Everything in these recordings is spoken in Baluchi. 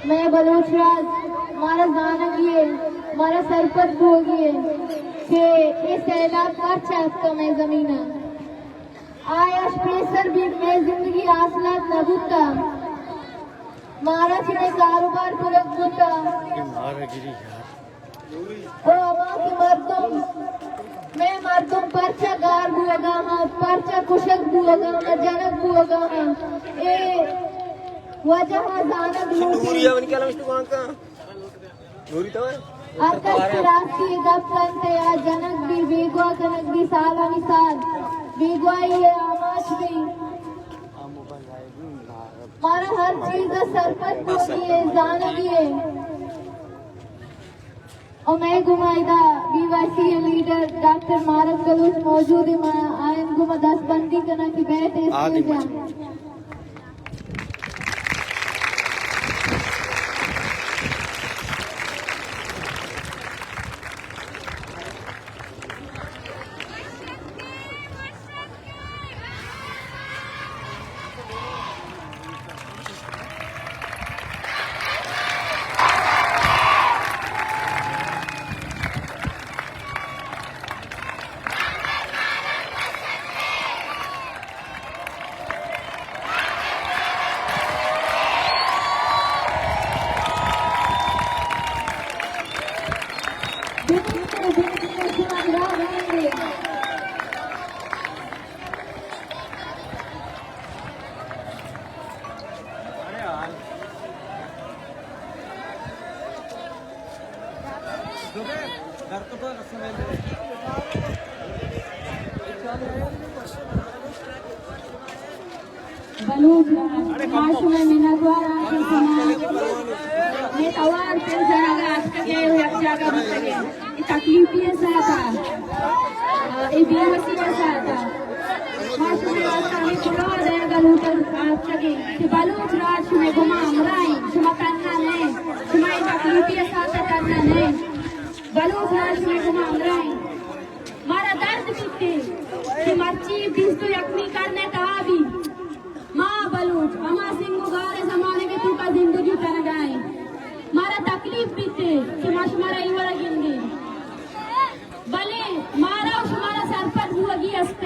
مئے بلوچ راج مارا زانگی ء، مارا سرپد بوگی ء کہ اے سیلاب پرچا اتکا مئے زمین ء۔ آیاش پیسر بیت مئے زندگی آسلات نہ بوتا، مارا چہ مئے کاروبار ترک بوتا۔ او ہما کہ مردم، مئے مردم پرچا گار بوگا ہاں، پرچا کشگ بوگا ہاں، جنگ بوگا ہاں، اے وجہ ء زانگ لوٹیں۔ ہر کس کہ راستی ء گپ کنت ء یا جنگ بی، بیگواہ کنگ بی، سالانی سال بیگواہی ء آماچ بی۔ مارا ہر چیز ء سرپد بوگی ء زانگی ء۔ او مئے گوما ادا بی وائی سی ء لیڈر ڈاکٹر مارک بلوچ موجود ء، ما آیان گوما دست بندی کناں کہ بیت اسٹیج ء۔ بلوچ راج، ما شمئے منتوار آں کہ شما مئے توار پر جنگ ء اتکگ ئے و یک جاگہ بوتگ ئے۔ اے تکلیفی ء ساعت ء، اے بے وسی ء ساعت ء ما شمئے واستا ہمے پلوہ دئیگ ء لوٹگ ء اتکگ ئے کہ بلوچ راج شمئے گوما ہمراہ انت، شما تنہا نہ ئے، شما اے تکلیفی ء ساعت ء تنہا نہ ئے۔ بلوچ راج شمئے گوما ہمراہ انت۔ مارا درد بیت کہ مرچی بیست و یکمی کرن ء تہا بی ما بلوچ ہما سنگ و گار ء زمانگ ء توکا زندگی کنگا ایں۔ مارا تکلیف بیت کہ ما شمارا اے وڑا گندیں، بلے مارا و شمارا سرپد بوگی است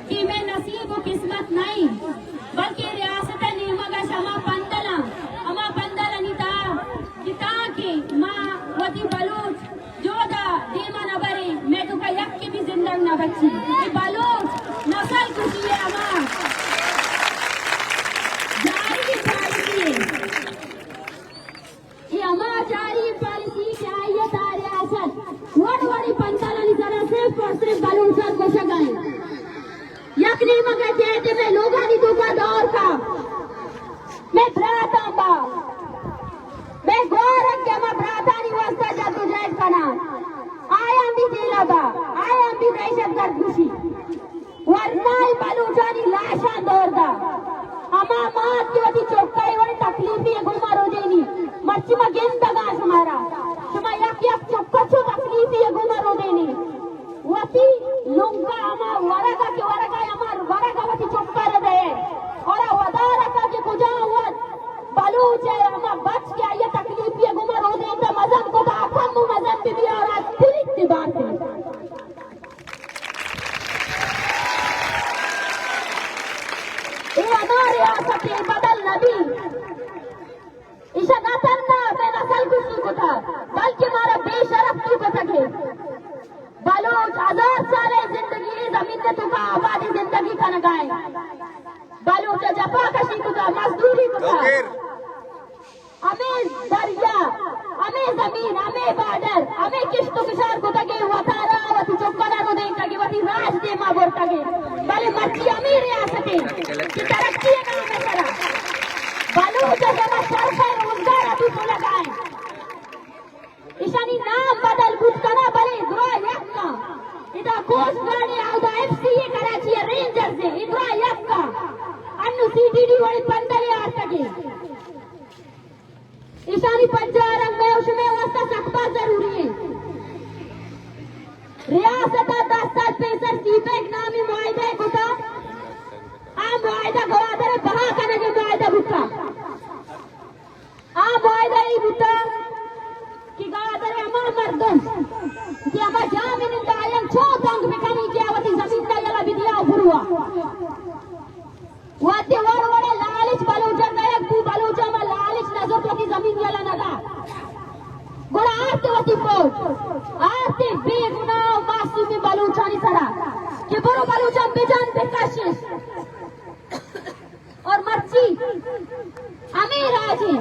کہ مئے نصیب و قسمت نہ انت، بلکہ ریاست ء نیمگ ء ہما پندلاں، ہما پندلانی تہا کہ تاکہ ما وتی بلوچ جہد ء دیما نہ بریں، مئے توکا یکے بھی زندگ نہ بچی۔ اے بلوچ نسل کشی ء ہما جاری پالیسی ء، اے ہما جاری پالیسی کہ آئی ء تہا ریاست وڑ وڑیں پندلانی سرا صرف اور صرف بلوچاں کشگ ء انت۔ یک نیمگ ء جہد ء مئے لوگانی توکا دور کا، مئے براتاں با، مئے گوارگ کہ ہما براتانی واسطہ جدوجہد کناں، آیاں بھی جیل ء با، آیاں بھی دہشت گرد گوشی۔ ورنائی بلوچانی لاشاں دور دا۔ ہما مات کہ وتی چکائی وڑ تکلیفی ء گوما رودینی۔ مرچی ما گندگاں شمارا۔ شما یک یک چکا چو تکلیفی ء گوما رودینی۔ وتی لنگا ہما ورگا کہ ورگا ہما ورگا وتی چکا را دئے۔ اور ودارکا کہ کجا وت بلوچ ء ہما بچ کہ آئی ء تکلیفی ء گوما رودینتا مزن کتا کم و مزن بی بی اور آ تریت بارتے۔ اے ہما ریاست ء بدل نہ بی۔ ایشا نہ تنہا مئے نسل کشی کتا، بلکہ مارا بے شرف تو کتگے۔ بلوچ ہزار سال ء زندگی اے زمین ء توکا آبادی زندگی کنگا ایں۔ بلوچ ء جفا کشی کتا، مزدوری کتا۔ ہمے دریا، ہمے زمین، ہمے بارڈر، ہمے کشت و کشار کتگیں وتارا وتی چکانا رودینتگیں، وتی راج دیما برتگیں۔ بلے مرچی ہمے ریاستیں کہ ترقی ء نام ء سرا بلوچ ء سرا چرخ ء روزگار ء بھی پلگا انت۔ ایشانی نام بدل بوت کنا بلے درا یک آں۔ ادا کوسٹ گارڈ ء اودا ایف سی ء کراچی ء رینجرز ء اے درا یک آں۔ انو سی ٹی ڈی وڑیں پندلے آرتگیں۔ ایشانی پجار ہم مئے و شمئے واسطہ سک باز ضروری انت۔ ریاست ء دہ سال پیسر سی پیک نامی معاہدہ ء کتا، آ معاہدہ گوادر ء بہا کنگ ء معاہدہ بوتا۔ آ فائدہ ای بوتا کہ گادر ہما مردم کہ ہما جامنند آیان چو تنگ بکنی کہ آ وتی زمین ءَ یلہ بدیا و بروا۔ وہدے وڑ وڑ ءَ لالچ بلوچاں دئیگ بو، بلوچاں ہما لالچ نزرت، وتی زمین یلہ ندا۔ گڑا آرت وتی فوج، آرت بے گناہ و معصومیں بلوچانی سرا کہ برو بلوچاں بجن بکشش۔ اور مرچی ہمے راجے،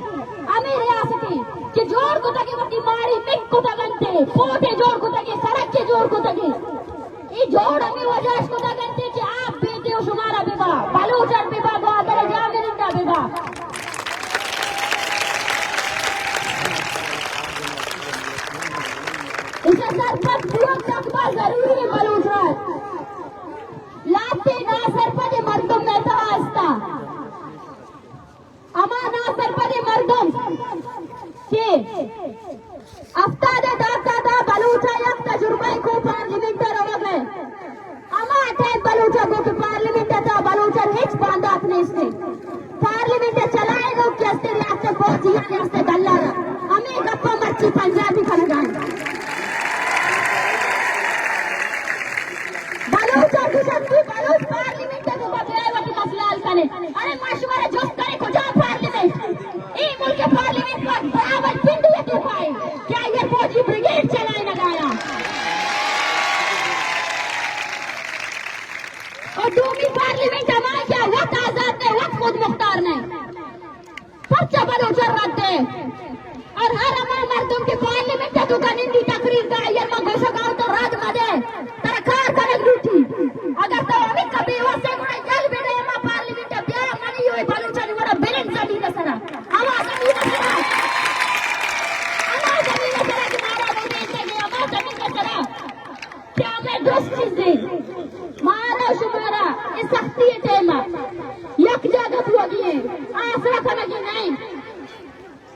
ہمے ریاستے کہ جوڑ کتگے، وتی ماڑی مک کتگ انت، پوٹے جوڑ کتگے، سڑکے جوڑ کتگے۔ اے جوڑ ہمے وجہ اش کتگ انت کہ آپ بیتے و شمارا ببا، بلوچ اٹ ببا، گوادر جامنند ءَ ببا۔ ایشا سرپد بوگ تک با ضروری بلوچ راج۔ لہتے ناسرپدیں مردم مئے تہا استا۔ ہما ناسرپدیں مردم کہ ہفتاد ءَ داتا دا بلوچ ءَ یک تجربہ کو پارلیمنٹ ءَ روگ ءَ۔ ہما ٹائم بلوچ ءَ گو کہ پارلیمنٹ ءِ تہا بلوچ ءَ ہچ باندات نیست۔ پارلیمنٹ ءِ چلائینوک کہ استے ریاست فوجی یا ریاست دلال۔ ہمے گپا مرچی پنجابی کنگا انت۔ بلوچ ءَ گوشنت کہ بلوچ پارلیمنٹ ءَ تو بیائے وتی مسئلہ حل کنے۔ ارے ما شمارا جست کرے کجا پارلیمنٹ؟ اے ملک ءِ پارلیمنٹ پر راولپنڈی ءِ توکا اے کہ آئی ءَ فوجی بریگیڈ چلائینگایا۔ اور دومی پارلیمنٹ ہما کہ وت آزاد نہ، وت خود مختار نہ۔ پرچا بلوچ ءَ رد دے؟ اور ہر ہما مردم کہ پارلیمنٹ ءِ توکا نندی تقریر دا، آئی ءَ ما گوشگا تو رد مدے، ترا کار کنگ لوٹی۔ اگر تو ہمے کہ بے وس ئے گڑا یل بدے، ہما پارلیمنٹ ءَ بیا، منی و بلوچانی وڑا برن زمین ءِ سرا۔ ہما زمین ءِ سرا، ہما زمین ءِ سرا کہ مارا بوتگ ئے، ہما زمین ءِ سرا۔ کہ ہمے درست چیزے مارا شمارا اے سختی ءِ ٹائم ءَ یک جاگہ بوگی ایں، آسرا کنگی نہ ایں۔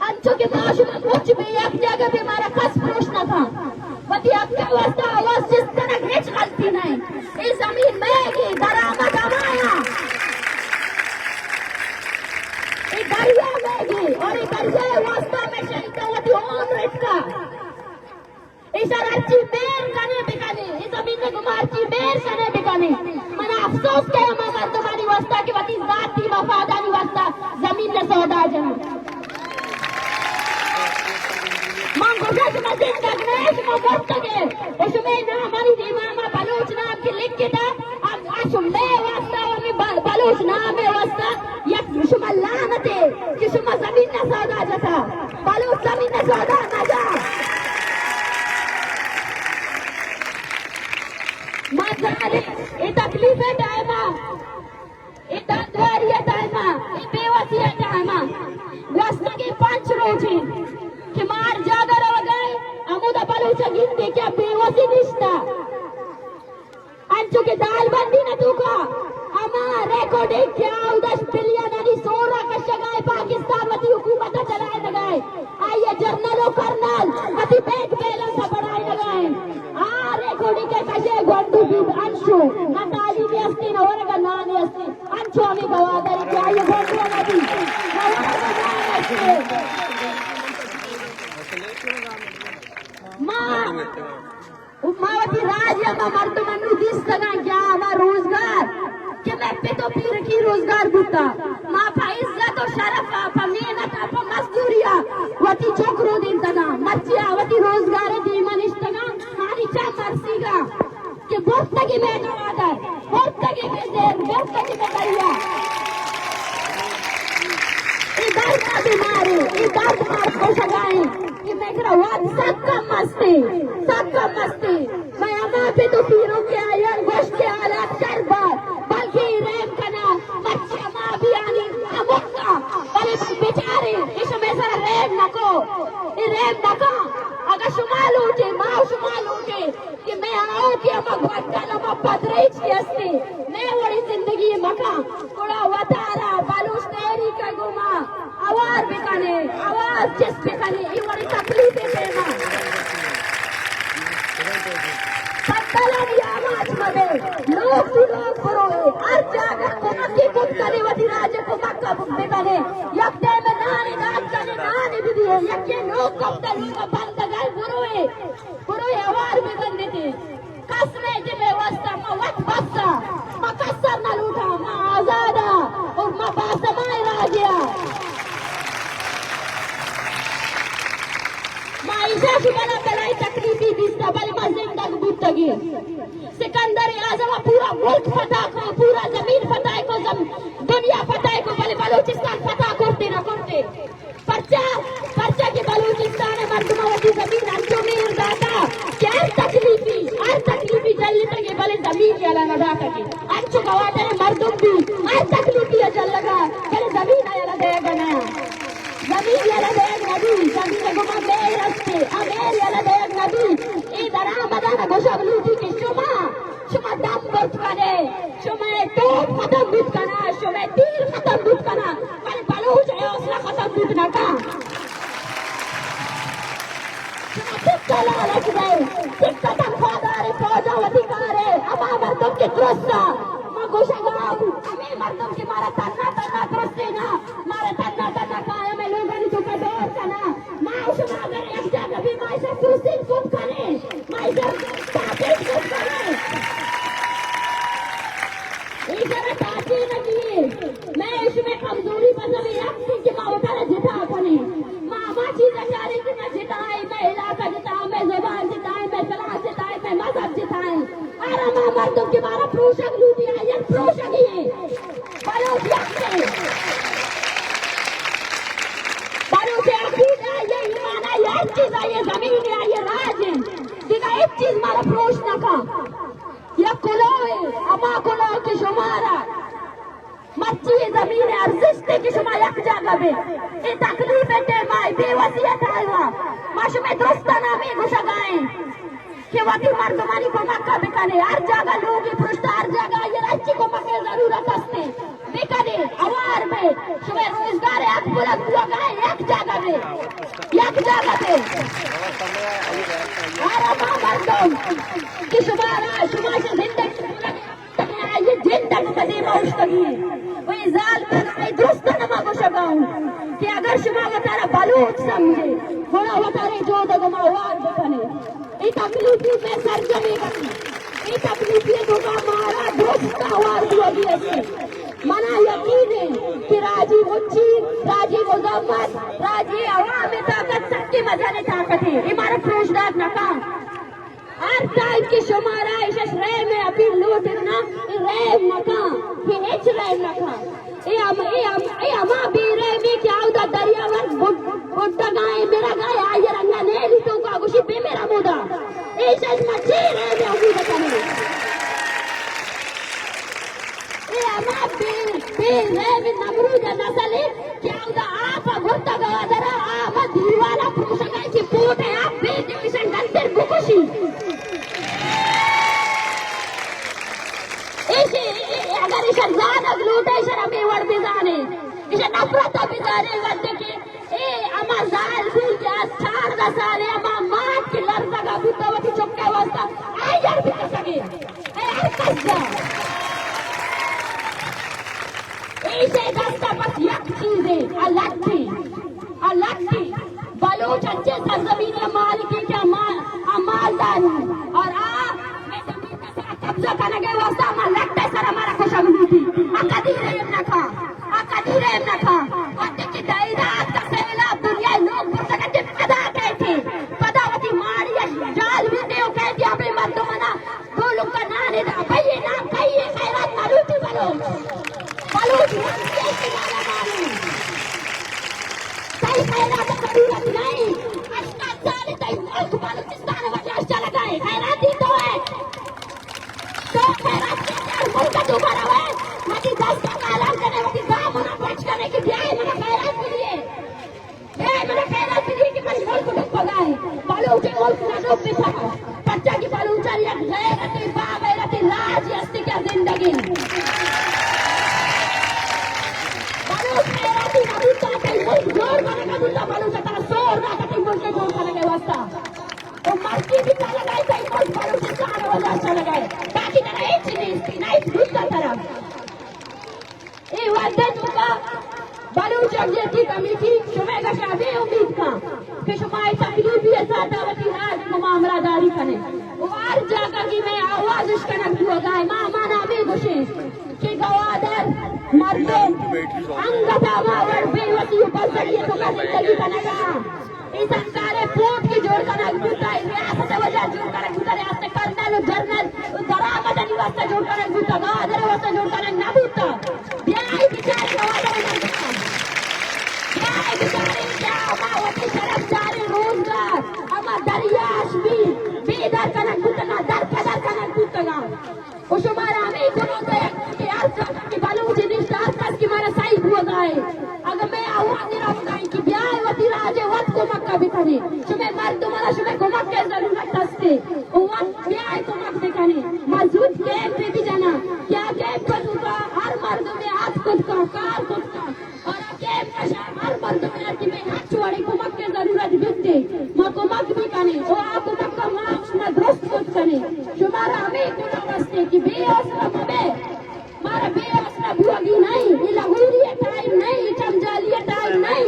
انچو کہ ما شما مچ بے یک جاگہ بے، مارا کس پروش نہ کن۔ وتی حق ءِ واسطہ آواز چست کنگ ہچ غلطی نہ ایں۔ اے زمین مئیگی، درآمد ہمایا۔ اے دریا مئیگی اور اے دریا ءِ واسطہ میں شہید وتی عمر اتکا۔ ایشار ہرچی مہر کنے بکنے، اے زمین ءَ گوں ما ہرچی مہر کنے بکنے۔ منا افسوس کہ ہما مردمانی واسطہ کہ وتی ذاتی مفادانی واسطہ زمین ءِ سودا جنت۔ من گوشاں شما زندگ نہ، شما مرتگے۔ او شمے نام منی دیما ہما بلوچ نام کہ لکھتا، ہم شمے واسطہ، ہمے ب-، بلوچ نام ءِ واسطہ یک شما لعنتے کہ شما زمین ءِ سودا جتا۔ بلوچ زمین ءِ سودا نہ جا۔ ما زانیں اے تکلیف ءِ ٹائم ءَ، اے دردواری ءِ ٹائم ءَ، اے بے وسی ءِ ٹائم ءَ، گوستگیں پنچ روچ ایں کہ ما ہر جاگہ روگ ءَ ایں، ہمودا بلوچ ءَ گندے کہ بے وسی نشتہ۔ انچو کہ دالبندین ءِ توکا ہما ریکارڈنگ کہ آ اودش بلینانی سور ءَ کشگا اے، پاکستان وتی حکومت ءَ چلائینگا اے، آئی ءِ جنرل و کرنل وتی بینک بیلنس ءَ بڑھائینگا اے۔ آ ریکارڈنگ ءَ کشے گونڈو بیت انچو، نہ تعلیمی ہستی، نہ ورگ ءَ نانی ہستی، انچو ہمے گوادر کہ آئی ءِ گونڈو نہ بیت، نہ ورگ ءَ نانی ہستی۔ ما و ما وتی راج ءَ ما مردم انو دیستگاں کہ آ ہما روزگار کہ مئے پت و پیرکی روزگار بوتا، ما پہ عزت و شرف ءَ، پہ محنت ءَ، پہ مزدوری ءَ وتی چک رودینتگاں، مرچی آ وتی روزگار ءِ دیما نشتگاں، آنی چم ارسیگا کہ برتگی مئے گوادر، برتگی مئے زر، برتگی مئے دریا۔ اے درد ءَ بیماریں، اے درد ءَ کشگائیں۔ کہ مئے کرا وت سک کم است ایں، سک کم است ایں۔ مئے ہما پت و پیرک کہ آیاں گوشت کہ حالات شر بات، بلکیں اے رحم کناں، مرچی ہما بیانی ہمکا، بلے من بچاریں، ایش مئے سرا رحم نکو، اے رحم نکاں۔ اگاں شما لوٹے، ما و شما لوٹے، کہ مئے آؤکیں ہما گونڈل، ہما پدریچ کہ است ایں، مئے وڑیں زندگی مکاں، گڑا وتارا بلوچ تحریک ءَ گوما ہوار بکنے، آواز چست بکنے، اے وڑیں تکلیفیں ٹیما۔ پدلانی آواز مدے، لوگ تو لوگ بروئے، ہر جاگہ کمکی کت کنے، وتی راج ءَ کمک بکنے، یک ٹائم نان دات کنے، نان یکے لوگ کپتہ، لوگ بندگ ءَ، بروئے، بروئے ہوار بہ بندتے۔ کس نہ جمے واسطہ، ما وت بس ءَ، ما کس ءَ نہ لوٹاں، ما آزاد ءَ اور ما باسمائیں راجے ءَ۔ ما ایشاں شمارا بلاہیں تکلیفے دیستہ، بلے ما زندگ بوتگیں۔ سکندر اعظم ءَ پورا ملک فتح کو، پورا زمین فتح کو، زم-، دنیا فتح کو، بلے بلوچستان فتح کرتے نہ کرتے۔ پرچا؟ پرچا کہ بلوچستان ءِ مردماں وتی زمین انچو مہر داتا کہ ہر تکلیفی، ہر تکلیفی جلتگے، بلے زمین یلہ نہ داتگے۔ انچو گوادر ءِ مردم بھی ہر تکلیفی ءَ جلگا، بلے زمین ءَ یلہ دیگ ءَ نہ۔ زمین یلہ دیگ نہ بی، زمین ءِ گوما مہر استے، آ مہر یلہ دیگ نہ بی۔ اے درآمدان ءَ گوشگ لوٹی کہ شما، شما دم برت کنے، شمئے توپ ختم بوت کناں، شمئے تیر ختم بوت کناں، بلے بلوچ ءِ حوصلہ ختم بوت نہ کن۔ شما چک ءَ لالچ دئے، چک ءَ تنخواہ دارے، فوج ءَ وتی کارے، ہما مردم کہ درست ءَ، ما گوشگ ءَ آں، ہمے مردم کہ مارا تھنا تھنا ترسیناں، مارا تھنا تھنا قائم ءِ لوگانی توکا دور کناں، ما و شما اگر یک جاگہ بیں، ما ایشاں ترسین کت کنیں، ما ایشاں تاکید کت کنیں۔ ایشاں تاکید نہ کیے۔ مئے شمئے کمزوری بس ہمے یک انت کہ ما وتارا جتا کنیں۔ ما ہما چیز ءَ چاریں کہ ما جتا ایں، مئے علاقہ جتا، مئے زبان جتا، مئے کلاس جتا، مئے مذہب جتا۔ ہر ہما مردم کہ مارا پروشگ لوٹی، آئی ءَ پروشگی ایں۔ بلوچ یک ایں۔ بلوچ ءِ عقیدہ، آئی ءِ ایمان، آئی ءِ ہر چیز، آئی ءِ زمین، آئی ءِ راج ایں۔ دگہ ہچ چیز مارا پروش نہ کن۔ یک کلوہ ایں، ہما کلوہ کہ شمارا مرچی اے زمین ءِ ارزشت ایں کہ شما یک جاگہ بے۔ اے تکلیف ءِ ٹائم ءَ، اے بے وسی ءِ ٹائم ءَ، ما شمئے درستاں ہمے گوشگ ءَ ایں کہ وتی مردمانی کمک ءَ بکنے۔ ہر جاگہ لوگے پرشتہ، ہر جاگہ آئی ءَ ہرچی کمک ءِ ضرورت است ایں، بکنے، ہوار بے۔ شمئے روزگار ءِ حق بلند بوگ ءَ ایں، یک جاگہ بے، یک جاگہ بے۔ ہر ہما مردم کہ شمارا، شما چہ زندگی آئی ءِ جند ءَ کدی ما اوشتگی۔ و اے زال من آئی درستاں ہما گوشگ ءَ اوں کہ اگر شما وتارا بلوچ سمجھے، گڑا وتارا اے جہد ءَ گوما ہوار بکنے۔ اے تکلیفی مئے سرجمیں گپ ایں۔ اے تکلیفی ءِ گوما مارا درستاں ہوار بوگی است۔ منا یقین ایں کہ راجی مچی، راجی مزاحمت، راجی عوام ءِ طاقت سکیں مزنیں طاقت ایں۔ اے مارا پروش دات نہ کن۔ ہر ٹائم کہ شمارا ایشش رحم ءِ اپیل لوٹت نا، اے رحم نہ کن، اے ہچ رحم نہ کن۔ اے ہم، اے ہم، اے ہما بے رحمی کہ اودا دریا ور بڈ-، بڈگا ایں، مرگا ایں، آئی رنگا نیلی توکا گوشی بمر ہمودا۔ ایشش ما چے رحم ءِ امید کنیں؟ اے ہما بے، بے رحم نمرود ءِ نسل ایں کہ اودا آپ ءَ برتگ ءَ درا، آ ہما دیوال ءَ پروشگ ءَ ایں کہ پوٹ ءِ آپ بے، ایشاں گلتر بکشی۔ ایشی، اے، اگر ایشاں زانگ لوٹے، ایشاں ہمے وڑ بزانے، ایشاں نفرت ءَ بزانے، وھدے کہ اے ہما زال بوت کہ آ چاردہ سال ءِ ہما مات کہ لرزگ ءَ بوت وتی چک ءِ واستا، آئی ءَ بکشگے۔ اے ہر کس جا۔ ایشی دست ءَ بس یک چیزے، آ لٹ ایں۔ آ لٹ ایں۔ بلوچ انچیں سرزمین ءِ مالک ایں کہ آ ما-، آ مالدار ایں۔ اور آ مئے زمین ءِ سرا قبضہ کنگ ءِ واستا ہما لٹ ءِ سرا مارا کشگ لوٹی۔ آ کدی رحم نہ کھا۔ آ کدی رحم نہ کھا۔ وھدے کہ دائرہ اتکا سیلاب دنیا ءِ لوگ برتگ اَنت، پدا کئیت۔ پدا وتی ماڑی ءَ جال بیتے و کئیت، ابے مردمانا دو لقمہ نانے دا۔ بھئی اے نام کئی ایں؟ خیرات نہ لوٹی بلوچ۔ بلوچ نہ لوٹی، اے نانا نانے۔ تئی خیرات ءِ ضرورت نہ ایں۔ ہشتاد سال تئی ملک بلوچستان ءِ وجہ ءَ چلگا ایں۔ خیراتی تو ئے۔ تو خیرات کے لیے ملک ءَ چہ بروئے، وتی دست ءَ تالان کنے، وتی گامانا پچ کنے کہ بیائے منا خیرات بدیے، بیائے منا خیرات بدیے کہ منی ملک ڈبگا ایں۔ بلوچ ءِ ملک نہ ڈبیتہ، پرچا کہ بلوچانی یک غیرتیں، باغیرتیں راجے است کہ آ زندگ ایں۔ بلوچ خیراتی نہ بوتہ، تئی ملک جوڑ کنگ نہ بوتہ، بلوچ ءَ ترا زور داتہ تئی ملک ءِ جوڑ کنگ ءِ واستا۔ تو مرچی بھی چلگائے تئی ملک بلوچستان ءِ وجہ ءَ چلگائے۔ باقی ترا ہچ نیستی، نہ ہچ بوتا ترا۔ اے وھد ءِ توکا بلوچ یکجہتی کمیٹی شمئے گشا بے امید زندگی کنگا۔ اے سرکار ءِ پوٹ کہ جوڑ کنگ بوتا، اے ریاست ءِ وجہ جوڑ کنگ بوتا، ریاست ءِ کرنل و جنرل و درآمدانی واسطہ جوڑ کنگ بوتا، گادر ءِ واسطہ جوڑ کنگ نہ بوتا۔ بیائے بچارے گوادر ءِ مردماں۔ بیائے بچارے کہ ہما وتی شرف چاریں روزگار، ہما دریاش بی، بے در کنگ بوتگاں، در پدر کنگ بوتگاں۔ و شمارا ہمے گنوک دئیگ کہ ہر کس کہ بلوچ نشتہ، ہر کس کہ مارا سہی بوگا ہے۔ اگہ مئے آواز روگا ہے کہ بیائے وتی راج ءَ وت کمک ءَ بکنے۔ شمئے مردمانا شمئے کمک ءِ ضرورت ہستے۔ و وت بیائے کمک بکنے۔ ما زوت کیمپ بجناں۔ کہ آ کیمپ توکا ہر مردمے اتک کت کن، کار کت کن۔ اور آ کیمپ ءَ شہ ہر مردم ءَ کہ مئے ہرچ وڑیں کمک ءِ ضرورت بیت، ما کمک بکنیں۔ او آ کمک ءَ ما شما درست کت کنیں۔ شمارا ہمے گنوک ہستے کہ بے حوصلہ مبے۔ مارا بے حوصلہ بوگی نئیں۔ اے لغوری ءِ ٹائم نئیں، اے چمجالی ءِ ٹائم نئیں۔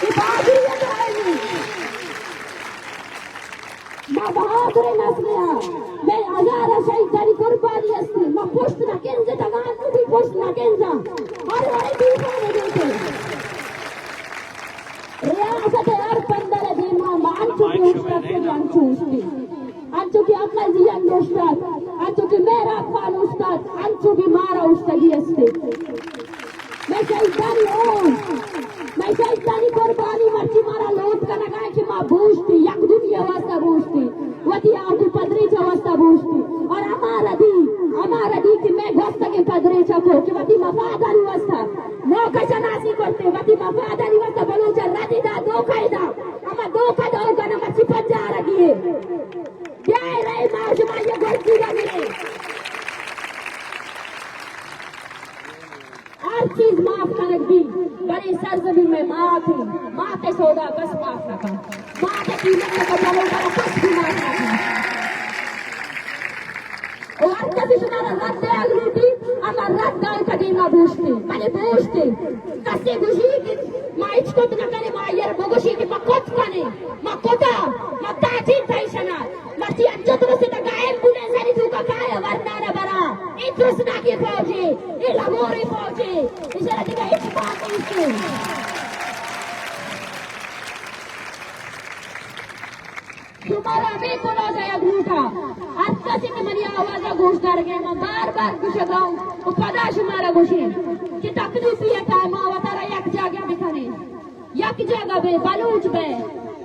اے بہادری ءِ ٹائم ایں۔ ما بہادریں نسلے آں، مئے ہزاراں شہیدانی قربانی است، ما پشت نہ کنزتگ آں، نوں بھی پشت نہ کنزاں۔ ہر وڑے طوفان دیتے۔ ریاست ءِ ہر پندل ءِ دیما ما انچو کہ اوشتات انچو اوشتی، انچو کہ احمد ضیاء اوشتات، انچو کہ مہراب خان اوشتات، انچو بھی مارا اوشتگی است۔ مئے شہیدانی ہون، مئے شہیدانی قربانی مرچی مارا لوٹ کنگا کہ ما بوشتی، یک دنیا واسطہ بوشتی، وتی آوکی پدریچ واسطہ بوشتی۔ اور ہما ردی، ہما ردی کہ مئے گوستگیں پدریچ کو کہ وتی مفادانی واسطہ نوکہ شناسی کرتے، وتی مفادانی واسطہ بلوچ ردی دا، دھوکہ دا، ہما دھوکہ دا اوکانا مرچی پنجاہ رگی ہے۔ بیائے رئے ما شما یہ گرجی دا میرے۔ ہر چیز معاف کنگ بی، بلے سرزمین مئے مات ایں، مات ءِ سودا کس معاف نہ کن، مات ءِ قیمت ءَ کجا لوگ ءَ کس بھی معاف نہ کن۔ او ہر کس شمارا رد دیگ لوٹی، ہما رد دائیں قدیما بوشتے، بلے بوشتے۔ کسے گوشی کہ ما ہچ کت نہ کنیں، ما آئی ءَ بگوشی کہ ما کت کنیں، ما کتا، ما تاجین تئی شنا۔ مرچی انچو درست تا قائم بولے سری تو کا کایا ورنا نہ برا۔ اے ترسناکی فوجے، اے لغوری فوجے، اے سرا دگہ ہچ بات نیست۔ شمارا ہمے گنوک دئیگ لوٹا۔ ہر کسی کہ منی آواز ءَ گوش دارگے، من بار بار گوشگا اوں و پدا شمارا گوشیں کہ تکلیفی ءِ ٹائما وتارا یک جاگہ بکنیں۔ یک جاگہ بے، بلوچ بے،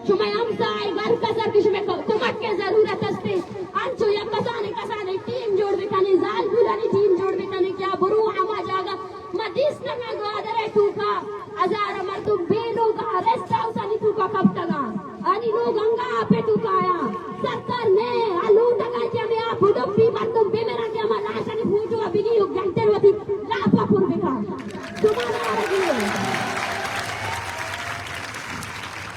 شمئے ہمسائگ ہر کسا کہ شمئے ک-، کمک ءِ ضرورت استے، انچو یک کسانیں کسانیں ٹیم جوڑ بکنیں، زالبولانی ٹیم جوڑ بکنیں کہ آ برو ہما جاگہ ما دیستگاں گوادر ءِ توکا ہزار مردم بے لوگ ءَ ریسٹ ہاؤسانی توکا کپتگاں، آنی لوگ انگا آپ ءِ توکا آیاں۔ سرکار نے آ لوٹگا کہ ہمے آپ ڈبی مردم بمراں کہ ہما لاشانی فوٹو ءَ بگی و گھنٹے وتی لاپا پر بکا۔ شما نہ آرگی۔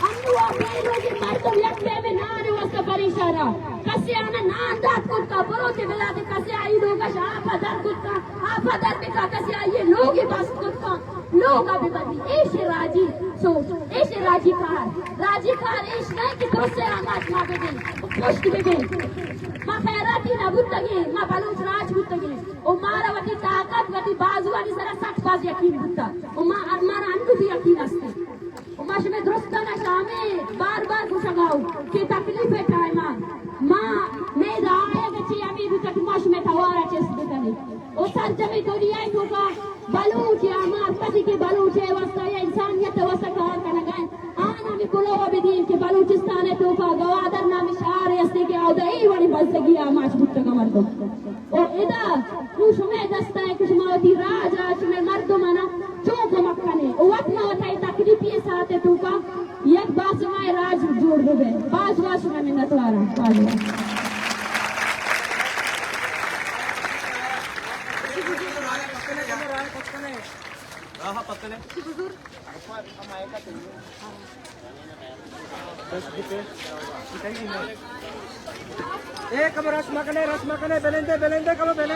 انو آ بے لوگی مردم یک ٹیمے نان واسطہ پریشان ءَ۔ کسے آنا نان دات کت کا، برو تے بلا دے، کسے آئی لوگا شا آپا در کت کا، آپا در بکا، کسے آئی لوگی بست کت کا، لوگا ببندی۔ ایش راجی سوچ، ایش راجی کار۔ راجی کار ایش نہ کہ درست آماچ ما بدیں، پشت بدیں۔ ما خیراتی نہ بوتگیں، ما بلوچ راج بوتگیں۔ و مارا وتی طاقت، وتی بازوانی سرا سک باز یقین بوتا۔ و ما، مارا انو بھی یقین است۔ و ما شمئے درستانا شامے بار بار گوشگا اوں کہ تکلیف ءِ ٹائما ما، مئے آیگ ءِ چی ہمے بوتا کہ ما شمئے توارا چست بکنیں۔ و سرجمیں دنیا ءِ توکا بلوچ یا ہما کسی کہ بلوچ ءِ واسطہ یا انسانیت ءِ واسطہ کار کنگا انت، آناں ہمے کلوہ بدئیں کہ بلوچستان ءِ توکا گوادر نامیں شہرے استے کہ اودا اے وڑیں بزگی آماچ بوتگا مردم۔ و ادا نوں شمئے دستا ایں کہ شما وتی راج ءَ، شمئے مردمانا چون کمک کنے و وت ما وتا اے تکلیفی ساعت ءِ توکا یک باسمائیں راج جوڑ ببے۔ باز باز شمئے منتواراں۔ باز باز۔ اے کمو رش مکنے، رش مکنے، بلندے، بلندے کمو بلندے۔